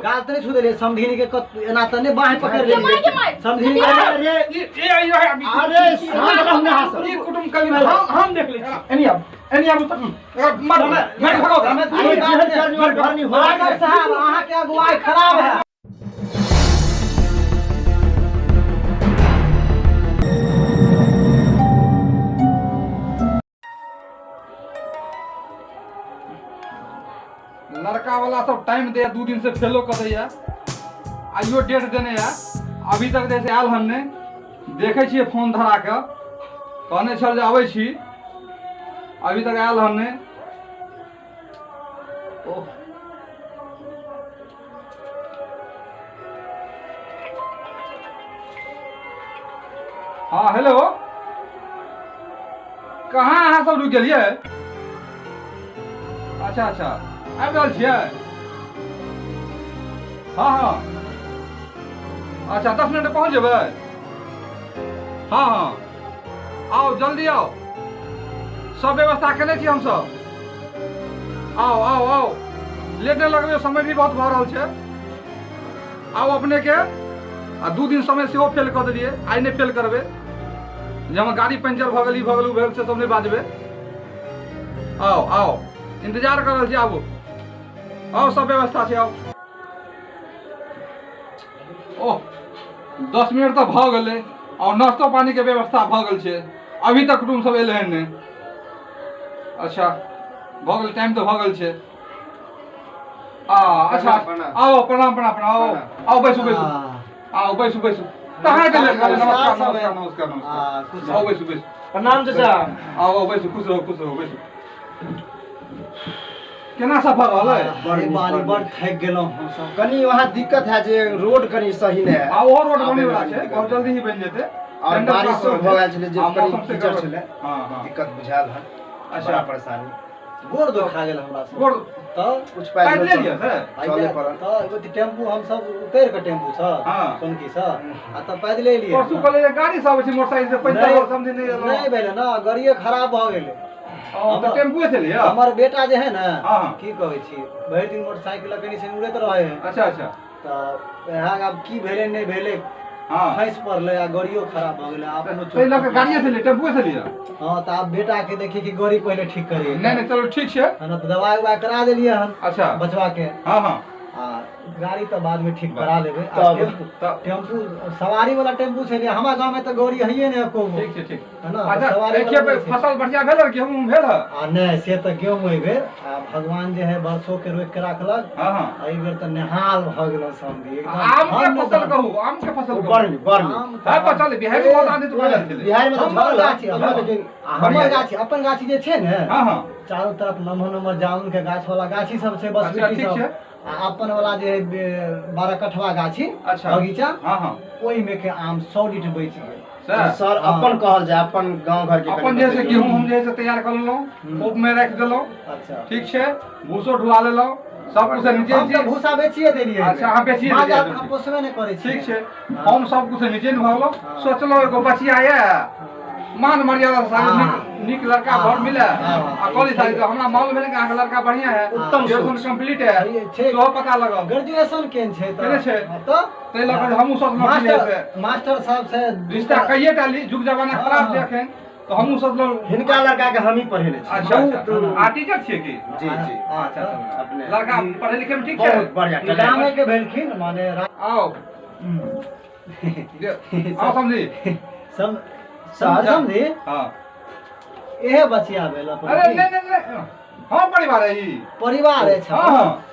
गाल तऽ नहि छू देलियै समधिनी के एना तऽ नहि बाँहि पकड़ि के माय, के माय। लेलियै समधिनी के अरे ई ई आई रहे अभी अरे शांत रहू ना सब ई कुटुम कली हम देख लै छी एनी आबू एनी आबू तऽ मर मर भगाओ अरे जेहन करनी और भरनी हो राघव साहब अहाँके अगुवाई खराब है। लड़का वाला सब टाइम दे 2 दिन से फेलो कर दैया, आइयो डेट देने या, अभी तक जैसे आयल हन नहि। देखै छियै फोन धरा के कहने छल जे अबै छी, अभी तक आयल हन नहि। ओह हाँ हेलो, कहाँ अहाँ सब रुकि गेलियै? अच्छा अच्छा आबि रहल छियै? हाँ हाँ अच्छा 10 मिनट पहुँच जेबै? हाँ हाँ आओ जल्दी आओ, सब व्यवस्था केने छी हमसब, आओ आओ आओ, लेट नहि लगबै, समय भी बहुत भऽ रहल छै। आओ अपने के आ 2 दिन समय सेहो फेल कऽ देलियै, आइ नहि फेल करबै जे हमर गाड़ी पंचर भऽ गेल, ई भऽ गेल, ओ भेल, से सब नहि बाजबै। आओ आओ, इंतजार कऽ रहल छी, आबू आओ, सब व्यवस्था छै, आओ। ओह 10 मिनट तऽ भऽ गेलै आओर नाश्तो पानीके व्यवस्था भऽ गेल छै, अभी तक कुटुम्ब सब एलै हन नहि। अच्छा भऽ गेल, टाइम तऽ भऽ गेल छै। आ अच्छा आओ, प्रणाम प्रणाम प्रणाम, आओ आओ बैसू बैसू, आओ बैसू बैसू। कहाँ गेलै? नमस्कार नमस्कार नमस्कार नमस्कार, आओ बैसू बैसू। प्रणाम चाचा। आओ आओ बैसू, खुश रहू खुश रहू, बैसू। केना सफर रहलै? बड़ बारी बड़ थाकि गेलहुँ हमसब। कनी वहाँ दिक्कत है जे रोड कनी सही नहि है। आ ओहो रोड बनै वाला छै, बहुत जल्दी ही बनि जेतै। और बारिशो भऽ गेल छलै जे कनी कीचड़ छलै, हाँ हाँ दिक्कत बुझायल हन। अच्छा। बड़ा परेशानी। गोड़ दुखा गेल हमरा सब। गोड़ तऽ कुछ पैदले पैदल लिअ से? चले पड़ल। तऽ एगो टेम्पू हमसब उतरि कऽ टेम्पू सँ, हाँ। सोनकी सँ, आ तऽ पैदले एलियै। परसू कहलियै जे गाड़ी सब आबै छै मोटरसाइकिल से, पैदल समझि नहि एलहुँ। नहि भेलै ने, गाड़िए खराब भऽ गेलै। ओ, तऽ टेम्पुए से लिअ? हमर बेटा जे है ने, हाँ, हाँ। की कहै छी, भरि दिन मोटरसाइकिल कनि सनि उड़ैत रहै है। अच्छा अच्छा। तऽ यहाँ आब की भेलै नहि भेलै, हाँ। खसि पड़लै आ गाड़ियो खराब भऽ गेलै। अपनो ताहि लऽ कऽ गाड़िए से लिअ, टेम्पुए से लिअ? हाँ, तऽ आब बेटा के देखिए कि गाड़ी पहिले ठीक करिए। नहि नहि चलू ठीक छै। हँ, तऽ दवाइ उवाइ करा देलियै हन। अच्छा। बचवा के। हाँ हाँ। आ गाड़ी तऽ बाद में ठीक करा लेबै। आ तब- टेम्पू तब- टेम्पू सवारी वाला टेम्पू छै, हमरा गाँव में तऽ गाड़ी हइए नहि एको गो। ठीक छै ठीक। है ना? अच्छा, सवारी देखिए, वाला नहि छै। फसल बढ़िया भेल है, गेहूं भेल है? आ नहि से तऽ गेहूँ एहि बेर आ भगवान जे है बरसो के रोकि के राखलक। हाँ हाँ। एहि बेर तऽ नेहाल भऽ गेलौ समधी एकदम। आम के धन फसल धन। कहू, आम के फसल कहू। बड़ नीक, बड़ नीक। आम तऽ है बचल, बिहार में बहुत आंधी तूफान आयल छलै। बिहार में तऽ हमर झड़ल गाछी, है, हमर लेकिन आ हमर बढ़िया। गाछी, अपन गाछी जे छै ने, हाँ हाँ। चारू तरफ नमहर नमहर जामुन के गाछ वाला गाछी सब छै, बस अच्छा, ठीक सब। छै। आ अपन वाला जे है, 12 कठवा गाछी, अच्छा। बगीचा, हाँ हाँ। ओहि में के आम 100 लीटर बचि गेल। सएह। सर अपन कहल जाय, अपन गांव घर के अपन कनी जे से बतैयौ। गेहूं हम जे से तैयार कऽ लेलहुँ, खोप में राखि देलहुँ। अच्छा। ठीक छै, भूसो ढुआ लेलहुँ, सब कुछ नीचे हम तऽ भूसा बेचिए देलियै। अच्छा, अहाँ बेचिए माल देलियै। जाल हम पोसबे नहि करै छी। ठीक छै, हम सब कुछ नीचे भऽ गेलहुँ। सोचलहुँ एगो बचिया यऽ, मान मर्यादा से हाँ। नीक नीक लड़का हाँ। घर मिले। हाँ। आ कहली साली तऽ हमरा मालूम भेलै कि अहाँके लड़का बढ़िया है, उत्तम ग्रेजुएशन सोच। कंप्लीट है, सही छै। सेहो पता लगल। ग्रेजुएशन केने छै तऽ। केने छै। हाँ, तऽ ताहि लऽ कऽ हमहूँ सोचलहुँ कि जे से मास्टर मास्टर साहब से रिश्ता कहिए टा ली, जुग जमाना हाँ, खराब छै हाँ। एखन, तऽ हमहूँ सोचलहुँ। हिनका लड़का के हमही पढ़ेने छी। अच्छा, अच्छा। बहुत- आ टीचर छियै की? जी जी। अच्छा, अच्छा। अपने। लड़का पढ़ै लिखै मे ठीक छै? बहुत बढ़िया। गामे के भेलखिन माने आओ। आओ समझी। समझी? हाँ। एहे बचिया भेल अपन। अरे नहीं नहीं नहीं, हम परिवार है ई। परिवार है। हाँ हाँ।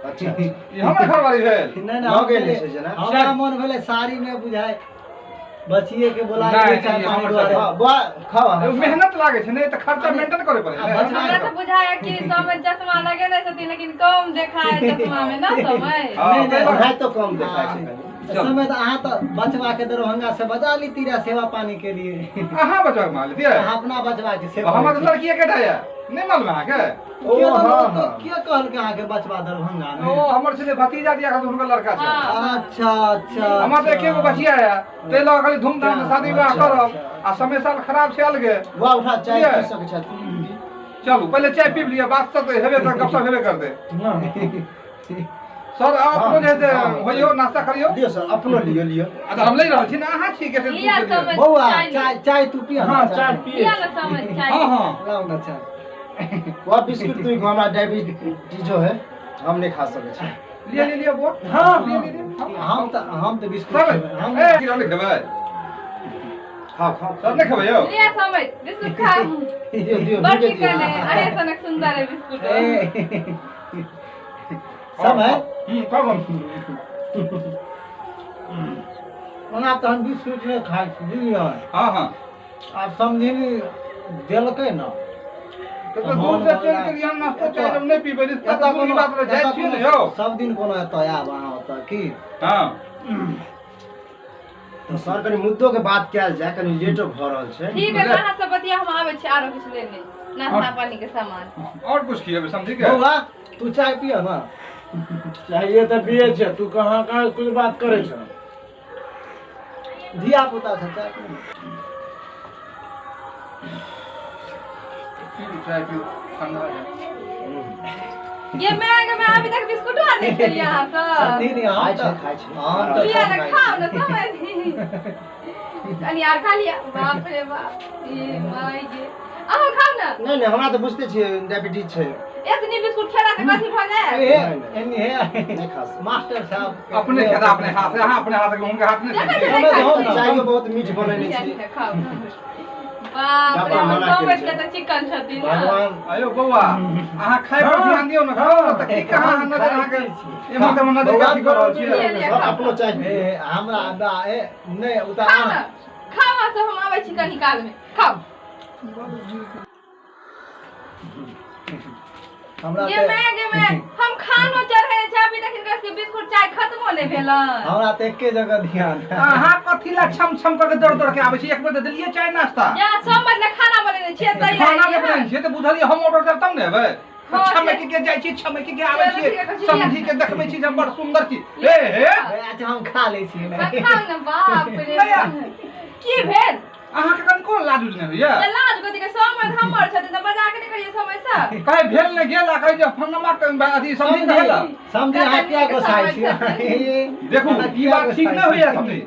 अच्छा, अच्छा। ई हमर घरवाली भेल। नहीं नहीं, भऽ गेल छै जेना। हमरा मन भेलै साड़ी में बुझाय बचिए के बोला नहीं, के चाय नहीं, पानी हमर दुआरे। सब- हाँ, बुआ, खाओ अहाँ। मेहनत लागे छै ने, तऽ खर्चा मेंटेन करे पड़े आ छै। बचवा हमरा तऽ बुझाया कि समय चश्मा लगेने छथिन, लेकिन कम देखाय चश्मा में ना समय। हाँ, नहीं, नहीं, पढ़ाइ तऽ कम देखाइ छै कनी। चल। समय तऽ अहाँ तऽ बचवा के दरभंगा से बजा ली तीरा सेवा पानी के लिए। अहाँ बचवा के माल दियै? अहाँ अपना बचवा के सेवा हमर करै छी। लड़की एकेटा यऽ, नहि मालूम अहाँके? ओ, हाँ, हाँ, हाँ। के कहलकै अहाँके बचवा दरभंगा में? ओ हमर छलै भतीजा दिया के हुनकर लड़का छै। हाँ। अच्छा अच्छा। हमर तऽ एके गो बचिया है, ताहि लऽ कऽ धूमधाम से शादी विवाह अच्छा, करब। अच्छा। आ समय साल खराब छै अलगे। बुआ उठा चाय बुझलियै? पी सकै छथि। चलू पहिले चाय पीब लिअ, बात सब तऽ हेबे तऽ गपशप हेबे करतै। सर अपनो जे है हाँ, से होइयो नाश्ता करियो। लियो सर, अपनो लियो लियो। अच्छा हम ले रहल छी ने, अहाँ छी के से लिया दूध के समझ। बौआ चाय चाय चाय तू पिया। हाँ चाय पिए। लिया ना समझ चाय। हाँ हाँ लाओ ना चाय। वह बिस्कुट तू हमरा डायबिटीज जो है हम नहीं खा सकै छी। लिया लिया लिया बोल। हाँ, लिया लिया हम तऽ बिस्कुट सब खेबै। हम ए की रहल खेबै? खाओ खाओ। सब नहीं खेबै यौ? लिया समझ बिस्कुट खाओ। दियो दियो बड़ दियो। की कहले अहे सनक सुंदर है बिस्कुट। ए, सब है। कब हम ओना तऽ हम बिस्कुट नहि खाइ छी बुझलियै। हाँ हाँ आब समझिनी देलकै ने तो दूर से चल के हम नाश्ता चाय जब नहीं पीबै रिश्ता एतऽ तो दूर की बात रह जाइ एतऽ छियै ने कोनो यौ। सब दिन कोनो एतऽ आयब अहाँ ओतऽ की? हाँ तो सर कनी मुद्दो के बात कयल जाय, कनी लेटो भऽ रहल छै। ठीक है अहाँ सब बतिया, हम आबै छी आरो किछु लेने नाश्ता पानी के सामान। और कुछ खिएबै समझी के? बौआ तू चाय पिय ना? चाहिए तऽ पिए छै, तू कहाँ कहाँ कुछ बात करै छ। धिया पुता छै चाय पिय। पीबू चाय पीबू ठंडा हो जाए। ये मैं के मैं अभी तक बिस्कुट नहीं खेलिए अहाँ सब। नहीं नहीं हम खाइ छै तऽ खाइ छै। हम तऽ लिया ना खाओ ना समझ कनी आर खा लिया। बाप रे बाप ये माय गे, अहाँ खाओ ना। नहीं नहीं हमरा तऽ बुझते छियै डायबिटीज छै। एतनी बिस्कुट खेला से कथी भऽ जाए? ए एनी हे नहीं खा सकै। मास्टर साहब अपने खेता अपने हाथ से, अहाँ अपने हाथ से हुनके हाथ नहीं देखै छै। छियै, नहि खाइ छियै। चायो बहुत मीठ बनेने लिया, छी। लिया, खाओ। बाप रे मना हमर केने समझ के तऽ चिकन छथिन ना। भगवान आयो बौआ अहाँ खाइ पर ध्यान दियौ ने, खाउ ने तऽ की कहाँ अहाँ नजर अहाँके एम्हर तऽ नजर कथी कऽ रहल छियै? लिया, लिया, सर खाओ। अपनो चाय पियौ। ए हमरा बा ए नहि ओ तऽ खाओ ना, खाओ अहाँ सब, हम आबै छी कनी काल में, खाओ। हमरा गे तऽ मैं गे मैं हम खानो चढ़े छै अभी तक हिनकर सबके बिस्कुट चाय खत्मो नहि भेलन। हमरा तऽ एके जगह ध्यान है। अहाँ कथी ला छम छम कऽ के दौड़ दौड़ के आबै छी? एक बेर तऽ देलियै चाय नाश्ता। या सब मतलब खाना बनेने छियै तै खाना जे बनेने छियै तऽ बुझलियै हम ऑर्डर देब तब ने एबै। हाँ, छमकि के जाइ छी, छमकि के आबै चलो, छियै, ठीक है, समझी के देखबै छी जे बड़ सुंदर छी। हे हे अच्छा हम खा लै छियै ने। खाओ ने। बाप रे नहि। की भेल अहाँके कनिको लाज उज नहि होइया? जे लाज कथी के, समय हमर छथिन तऽ मजाक नहि करियै समय से। कहे भेल नहि गेल आ कहे जे फन्नमा के अथी समझी कहे ला। समझी अहाँ किया गोसाइ छियै? देखू ई बात ठीक नहि होइया समझी।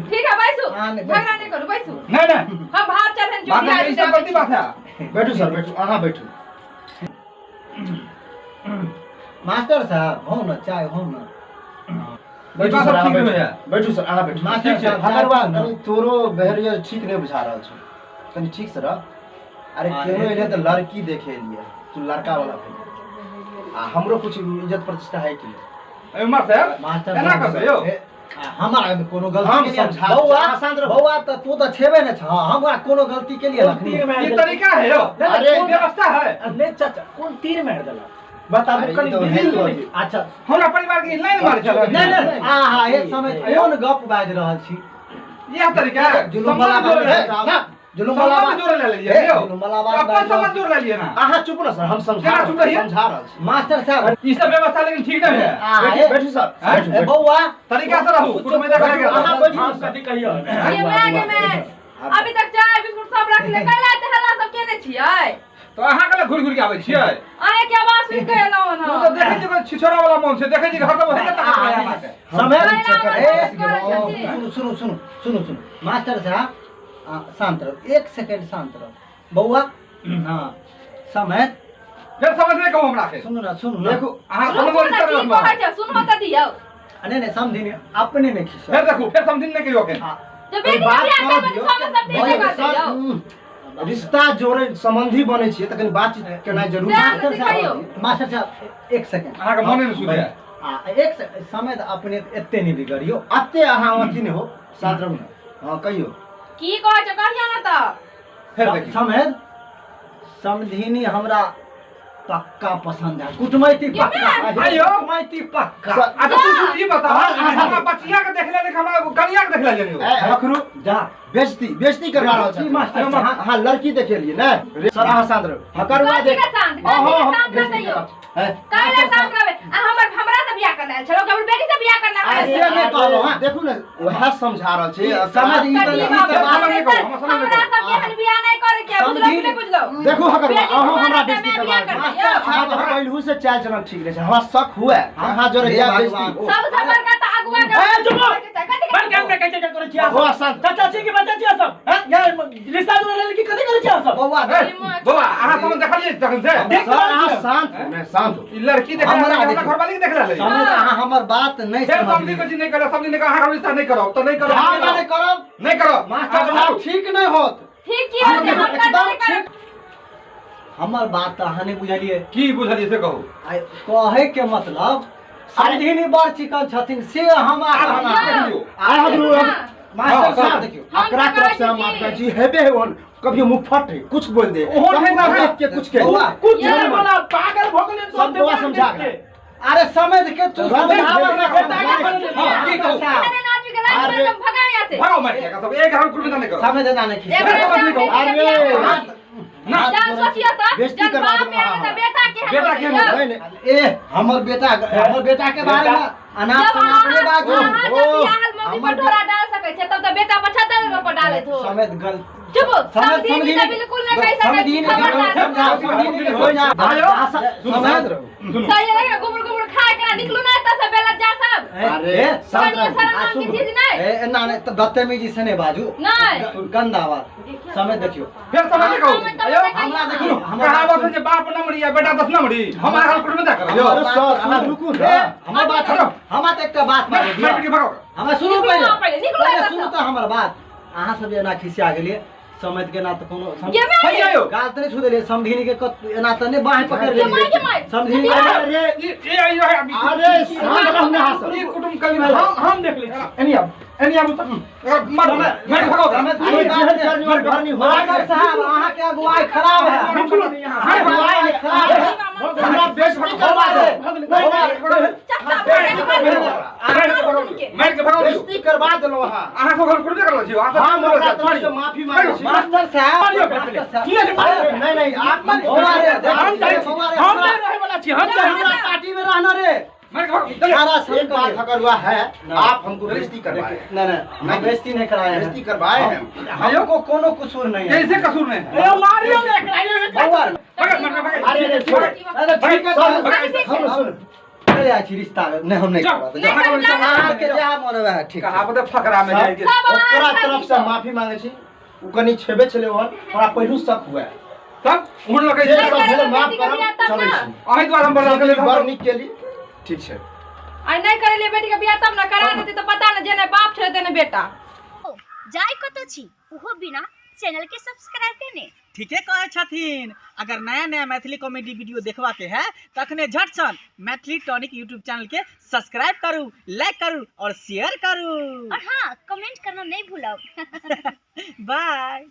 ठीक है बैसू, हाँ, नहीं, बैसू। झगड़ा नहीं करू, बैसू। नहीं नहीं हम भात चढ़न बात चूड़ी नहीं, ई सब गलती बात है। बैठू सर बैठू, अहाँ बैठू। मास्टर साहब हो ना चाय हो ना। बैठू बात सर सब अहाँ ठीक बैठू। होइया। बैठू सर अहाँ बैठू। मास्टर ठीक छै। साहब चाय हकरवा पियौ ना। कनी तोरो बिहेवियर ठीक नहीं बुझा रहल छौ, कनी ठीक से रह। अरे हाँ, केनो ये एलियै तऽ लड़की देखे एलियै, तू लड़का वाला भेलै आ हमरो कुछ इज्जत प्रतिष्ठा है कि नहीं? ए उमर साहब मास्टर एना साहब, करबै यौ? ए, हमरा एहिमे कोनो गलती हम के लिए समझा- बौआ अहाँ शांत रहू। बौआ तऽ तू तऽ छेबे ने छह, हमरा कोनो गलती के लिए कोन तीर रखनी। मारि ई देलक? तरीका है यौ? नहि, नहि, अरे, कोन- व्यवस्था है। नहि चाचा कोन तीर मारि देलक बताबू अरे, कनी ई तऽ दिल है नहि। अच्छा हमरा परिवार के लाइन मारै छल। नहि नहि आहा एक समय कोन गप बाजि रहल छी? इएह तरीका है। जुलुम वाला सम्बन्ध जोड़े बात ले। ना जुलुम वाला सम्बन्ध बात जोड़े ले लेलियै ए, यौ। जुलुम वाला बात अपन बाजि रहल सम्बन्ध जोड़े लेलियै ना। अहाँ चुप ना सर, हम समझा केना रहल चुप छी, रहियै? समझा रहल छी। मास्टर साहब ई सब व्यवस्था लेकिन ठीक नहीं है। आहा, बैठू ए, बैठू सर हाँ? बैठू ए, बैठू। बौआ तरीका से रहू, कुटुम्ब करे अहाँ बैठू हम सर। कथी कहियो? ये मैं गे मैं अभी तक चाय बिस्कुट सब रखले कैला ते हल्ला सब केने छियै? तो अहाँ कला घुरि घुरि के आबै छियै? अहाँ के आवाज सुनि के एलहुँ तू हन। तऽ देखै छियै कोई छिछोरा वाला मन छै, देखै छियै हरदम ओहे ताकत रहै अहाँके। समय कैला ए, करै छथिन। सुनू सुनू सुनू सुनू सुनू मास्टर साहब शांत रहो, एक सेकंड शांत रहो बौआ। हाँ समय फेर समझ नहि कहू हमरा के। सुनू ना सुनू ना। देखू अहाँ रुकू समझ ने, नहि की कहै छै सुनहो तऽ दियौ। नहीं नहीं समझी नहीं, अपने नहीं खिसो। फेर देखू, फेर समझी नहि कहियो अखन। हाँ, जे बेटी के बात बियाह करऽ करबै तऽ दियौ। सब सब ठीक भैया, कर सर, दियौ। रिश्ता जोड़े संबंधी बनै छियै तऽ कनी बातचीत केनाइ जरूरी से छै। मास्टर सिखाइयो। साहब मास्टर साहब एक सेकंड अहाँके मने नहि सुधे। आ एक समय तऽ अपने एते नहि बिगड़ियौ। अते अहाँ अथी नहि हो, शांत रहू ने। हाँ कहियौ की कहै छै कहियौ ने तऽ। फेर देखियौ। समय समधिनी हमरा पक्का पसंद है, कुटमैती पक्का। आइयो। कुटमैती पक्का। सर, अच्छा तू तू ई बता, हमरा बचिया के देखले लेकिन हमरा कनिया के देखले लेलियो। ए हकरू जा बेइज्जती बेइज्जती करवा रहल की छथिन। मास्टर साहब? अहाँ लड़की देखेलिए ने सर, अहाँ शांत रहू। हकरुआ कथी देख के शांत? कथी अहाँ के हम शांत बेइज्जती रहतै यौ? करब। हैं? काहे शांत रहबै? आ हमर हमरा से बियाह करना आयल छलो, हमर बेटी से बियाह करना आयल ऐसे छलो। नहि कहलहुँ हँ। देखू ने, वएह समझा रहल छी। समझ ई तऽ कथी ई बाप तऽ बात समझ रे, नहि कहू, हमरा समझ नहि हमरा कहू। सब एहन बियाह नहि करे के, बुझलौ कि नहि बुझलौ? देखू हकरुआ, बेटी अहाँ हमरा कुमार बेइज्जती रहतै, करवा बियाह रहल छी। करतै, मास्टर यौ। साहब, अहाँ पहिलहु से चाल चलन ठीक रहै छै, हमरा शक हुए अहाँ जरे हे या भगवान। बेइज्जती हो। सबसँ बड़का तऽ अगुआ के ए, चुप! कथी बड़ काम में कैसे करै छियै बौआ शांत। चाचा छी कि बच्चा छियै सब हैं यहाँ रिश्ता जोड़े लेल की कथि करै छियै सब? बौआ ए, बौआ, अहाँ समझ देखलियै तखन से देख सर, अहाँ शांत हो ने, शांत हो। ई लड़की देखला हमरा हमरा देखियौ। घरवाली के देखला ले। समझ अहाँ हमर बात नहि फेर समझी समझलियै। कुछ नहि करब, समझी नहि करब, अहाँ रिश्ता नहि करब तऽ नहि करब। हम नहि करब। नहि करब। मास्टर साहब, ठीक नहि होत। ठीक की होतै? हम एकदम करबै ठीक। हमर बात तऽ अहाँ नहि बुझलियै। की बुझलियै से कहू। आइ कहै के मतलब समधिनी बड़ चिकन छथिन से हम आब कहना। अहाँ देखियौ। आइ हम मास्टर हाँ, साहब देखियौ, हम एकरा तऽ तरफ से हम कहै माफ छी करै छी, हेबे है ओहन कभी मुँह फट है कुछ बोल दे, ओहन कभी है ना। देख के कुछ कहे। बौआ, कुछ यौ। नहीं बोला, पागल भऽ गेलै सब बौआ समझा के। अरे समझ के तू समझावा ना। हाँ, की कहू? एहन आदमी के लाइन अरे। मारि कऽ भगाउ यहाँ से। भगाओ मारि के सब, एक घर कुटुंब नहीं करो। समझ ना नहीं खींच। एकरा समझ नहीं कहू। बेटी के अरे। बियाह करब। ना। जान सोचियो तऽ, बेइज्जती जब करवा बाप देलहुँ आएल तऽ अहाँ। बेटा केहन बेटा होतै केहन यौ? होतै? नहीं, नहीं। ए, हमर बेटा के बारे में अनाप जब शनाप नहीं अहाँ बाजू। अहाँ जब ओ, बियाहल मौगी पर हमर ढोरा डाल सकै छै, तब तऽ बेटा 75 गो पर डालैत हो। समझ गल चुप, समझ समधिनी समझी तऽ बिल्कुल नहि कहि सकै छी, समझी नहीं, खबरदार। समझा, समझी नहीं, समझा। आयो। समझ रहू। सुनू। तऽ ये देखियौ, गुबुर गुबुर खा के निकलू ना एतऽ से, बेलज्जा सब। अरे, ए, शांत कनियो रहू। शरम नाम के चीज नहि। ए, ना नहीं, तो बदतमीजी से नहीं बाजू। नहीं। गंदा बात समझ देखियो। फेर समझ नहीं कहू। समझ तऽ आयो। नहि कहियौ। हमरा देखियो, हमर कहावत है जे बाप नमरी आ बेटा 10 नमरी। हम अहाँ घर कुटुंब नहीं करब यौ। अरे सर, अहाँ रुकू ने। ए, हमर बात हटो। हमरा तऽ एकटा बात मारि मानै मारि के भगाओ। हमरा सुनू निकलू पहिले अहाँ पहिले, निकलू पहिले एतऽ सुनू सँ। तऽ हमर बात। अहाँ सब एना खिसिया गेलियै समझ के ना तऽ कोनो गे माय हैया यौ। गाल तऽ नहि छू देलियै समधिनी के, एना तऽ नहि बाँहि पकड़ि गे माय, लेलियै गे माय। समधिनी के। अरे, ई ई आई रहे अभी। अरे, शांत रहू ने अहाँ सब। ई कुटुंब कभी भेल। हम देख लै छी, एनी आबू, एनी आबू तऽ। मार मार भगाओ। समझ अरे, जेहन करनी ओहन भरनी हो। मास्टर साहब, अहाँ के अगुवाई खराब है। रुकू ने यहाँ। अगुवाई खराब है। हमरा बेइज्जती करवा दे। नहीं, नहीं, चट्टा पकड़ि के मारि के भगाओ। बेइज्जती करवा देलहुँ अहाँ। अहाँ सब घर कुटुंब करल छी। अहाँ सब हम ओकरा तरफ से माफी मांगै छी। मास्टर साहब, मारियो मास्टर साहब। किया नहि मारियो? अरे, नहीं, नहीं, आप बौआ रे, हम जाइ छी, बौआ रे, हम हमरा नहि रहै वाला छी, हम जाइ छी। हमरा पार्टी में रहना रे। मारि के भगाओ। चलिए। सारा सब एक बात हकरुआ है, ना। आप हमको बेइज्जती करवाए हैं। नहीं नहीं, हम बेइज्जती नहीं कराए हैं। बेइज्जती करवाए हैं। हमको कोनो कसूर नहीं है। कैसे कसूर नहीं है? ए, मारियो ने एकरा, यो एकरा। बौआ रे। भगा, मार के भगा। अरे, अरे, छोड़। अरे ठीक है, सर, तो सुनो, सुनो। चले जाइ छी रिश्ता नहीं, हम नहीं जाओ। करब। नहि करब, जाओ। अहाँ के जहाँ मन वएह ठीक छै। कहावत है, फकरा में जाएके। सब अहाँ ओकरा अच्छा तरफ से छी। माफी मांगे छी। उ कनी छेबे छलै ओहन, हमरा पहिलू शक हुए। तब उन लोग जे नहि सब करब, भेल माफ बेटी के करब, बियाह तब चलै ना। छी। अही द्वारा हम बर्दाश्त बड़ कर नीक केली, ठीक छै। आ नहि करेलियै बेटी के बियाह तब ने करा देती तऽ पता नहि, जे नहि बाप छलै तेने बेटा। जाय कतऽ छी ओहो बिना चैनल के सब्सक्राइब केने? ठीके कहै छथिन। अगर नया नया मैथिली कॉमेडी वीडियो देखबा के है तखने झटसन मैथिली टॉनिक यूट्यूब चैनल के सब्सक्राइब करू, लाइक करू और शेयर करू। और हाँ, कमेंट करना नहीं भूलब। बाय।